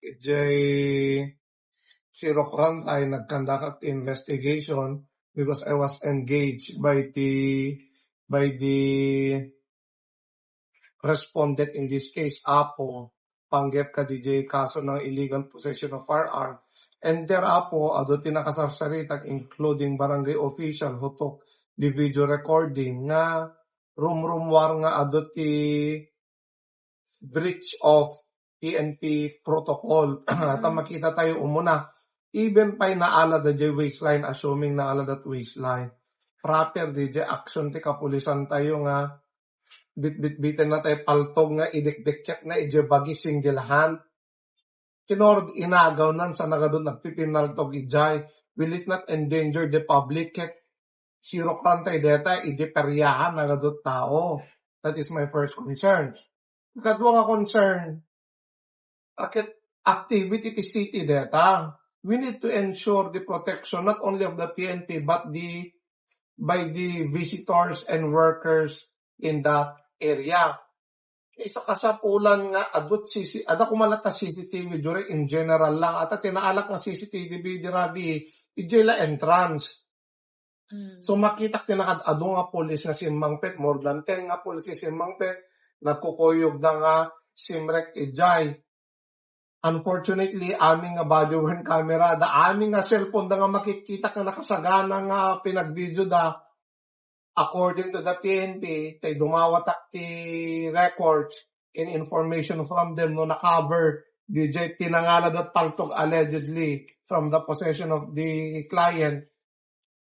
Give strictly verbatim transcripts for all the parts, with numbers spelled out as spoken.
Idiay Sirok Rantay, nagkandakak ti investigation because I was engaged by the, by the respondent in this case, Apo, panggep kadi jay kaso ng illegal possession of firearm. And there, Apo, adu ti nakasarsaritak, including barangay official who took the video recording, nga rumrumwar nga adu ti breach of P N P protocol. Ata makita tayo umuna, even pay naala da jay waistline, assuming naala dat waistline. Proper di jay action ti kapulisan tayo nga bitbitbiten na tayo paltog nga idikdikket na ijay bagi single hand. Kinurog inagaw nan sa nagadun nagpipinaltog ijay. Will it not endanger the public? Ket sirok rantay deta, idi peryahan nagadut tao. That is my first concern. Ikadua nga concern, akit activity ti city deta. We need to ensure the protection not only of the P N P but the, by the visitors and workers in that area. Isu kasapulan nga adut C C, ada kumala ta C C T V during in general lang. Ata tinaalak nga C C T V di rabii, ijay la entrance. Mm. So, makitak ti nakad-adu nga pulis nga simmangpet, more than ten nga pulis nga simmangpet, nagkukuyog da nga simrek ijay. Unfortunately, amin nga body-worn camera, da amin nga cellphone da nga makikita nga nakasagana nga pinagvideo da. According to the P N P, tay dumawatak ti records and information from them no na-cover, di jay pinangala dat paltog allegedly from the possession of the client.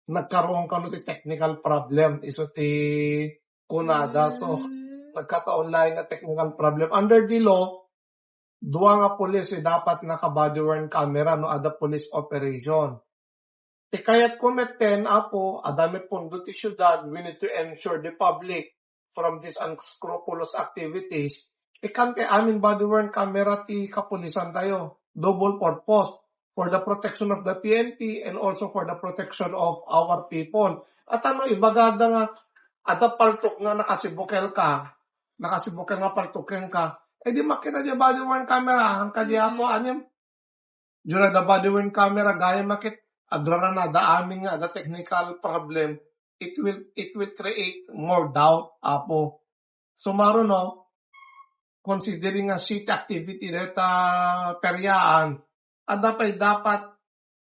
Nagkaroon kano ti technical problem, isu ti kunada. So, Mm. nagkataon laeng nga technical problem. Under the law, dua nga pulis ti dapat naka-body-worn camera no ada police operation. Ti kayatko metten, Apo, adda met pundo ti siudad, we need to ensure the public from these unscrupulous activities. Ikkan ti amin body-worn camera ti kapulisan tayo. Double purpose. For the protection of the P N P and also for the protection of our people. At ano, ibagada nga, adda paltok nga nakasibukel ka, nakasibukel nga paltok kenka, eh di makita jay body-worn camera, ang kadi Mm. Apo, anim, jura da body-worn camera, gayam makit, agraran na da amin nga, the technical problem, it will, it will create more doubt, Apo. So, maaro, no, considering nga city activity deta peryaan, adda pay dapat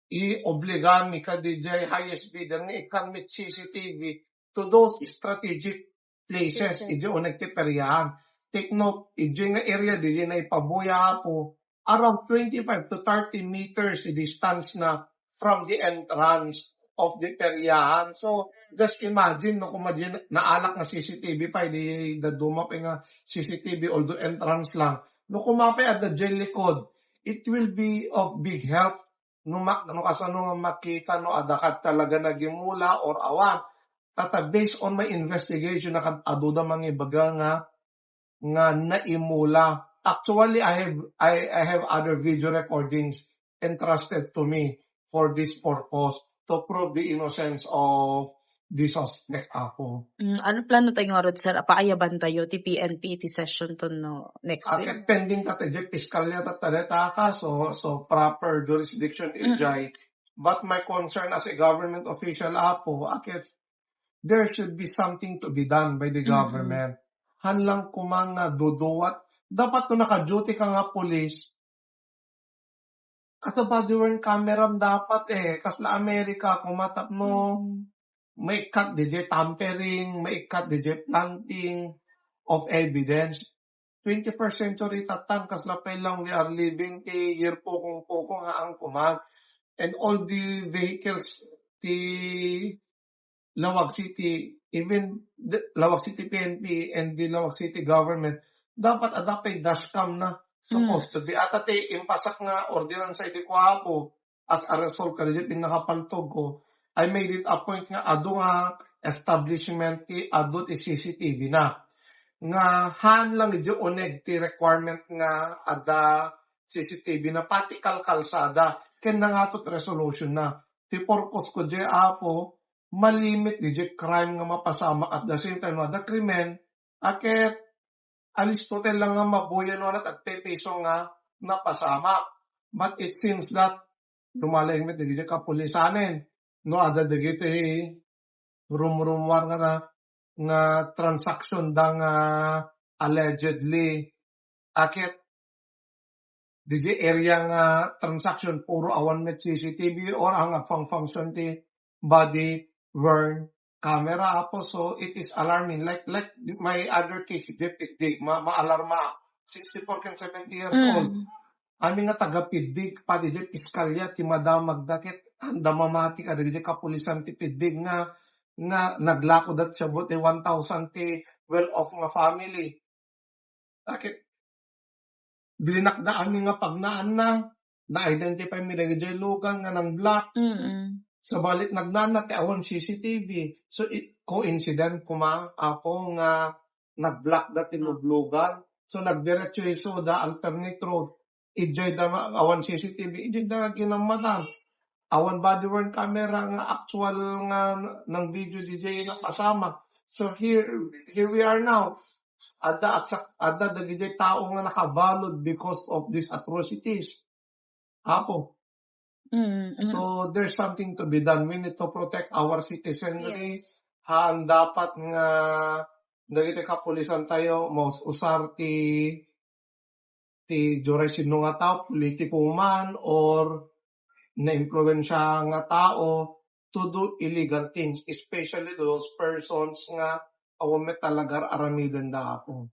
i-obligan ni kadijay highest bidder nga ikkan met C C T V to those strategic places, Places. Ijay uneg ti peryaan. Take note, ijay nga area di na ipabuya, Apo, around twenty-five to thirty meters i distance na from the entrance of the peryahan. So, just imagine, no, kung imagine, naalak nga C C T V pay di daduma pay nga C C T V, although entrance lang. No, kung mapay adda jay likod, it will be of big help. No, ma-, no, kasano nga makita, no, adda ka talaga nagimula or awan. Tata, based on my investigation, nakad-, adu da mangibaga nga nga naimula. Actually, I have, I, I have other video recordings entrusted to me for this purpose to prove the innocence of the suspect, Apo. Mm, ano plano tayo nga rod, sir? Paayaban tayo ti P N P iti session to no next week? Akit pending ta ti fiskalya ta deta kaso, so proper jurisdiction Mm. ijay. But my concern as a government official, Apo, akit there should be something to be done by the Mm-mm. government. Han lang koma nga duduwat. Dapat no naka-duty ka nga pulis, kato body-worn camera dapat eh. Kasla Amerika, koma tapno Mm. maikkat di jay tampering, maikkat di jay planting of evidence. Twenty-first century tatan, kasla pay lang we are living ti year pukong-pukong nga ang kuman. And all the vehicles ti Laoag City, even the Laoag City P N P and the Laoag City government, dapat adda pay dashcam na. Supposed Mm. to be. Ata ti impasak nga ordinansa iti kuapo as a result kadagiti nakapaltog ko, I made it a point nga adu nga establishment ti adu ti C C T V na. Nga haan lang iti uneg ti requirement nga adda C C T V na pati kalkalsada. Ken nangato ti resolution na. Ti purpose ko diay, Apo, malimit diay crime nga mapasamak at the same time, no, adda krimen, aket alisto tayo lang nga mabuya no, at agpepeso nga napasamak. But it seems that lumaleng met dagiti kapulisanen no adda dagiti rumrumor nga na, nga transaction da nga allegedly aket DJ area nga transaction puro awan met C C T V or ang agfang-function ti body worn camera, apo. So it is alarming. Like, like my other case, DJ Pitdig, ma-, maalarma. Sixty-four ken seventy years old. Amin nga taga Pitdig, padi DJ Piskalya, ti madamagda ket anda mamati kadagiti kapulisan ti Pitdig nga, nga naglako dat siya buot one thousand ti well off nga family. Aket, linakda amin nga pagnaanna, na-identify mi dagiti lugan nga nang-block. Mm-mm. Sabali nagnaanna ti awan C C T V. So, i-, coincident koma, apo, nga nag-block da ti luglugan. So, nagdiretso isu da alternate road. Idiay da ma-, awan C C T V, idiay da nga ginammatan. Awan body worn camera nga actual nga nang-video DJ napasamak. So, here, here we are now. Adda, adda dagiti tao nga nakabalud because of these atrocities. Apo. Mm, mm. So, there's something to be done. We need to protect our citizenry. Yes. Haan dapat nga dagiti kapulisan tayo, maus-usar ti, ti duray sino nga tao, politiko man, or naimpluwensya nga tao to do illegal things, especially those persons nga awan met talaga aramiden da, Apo.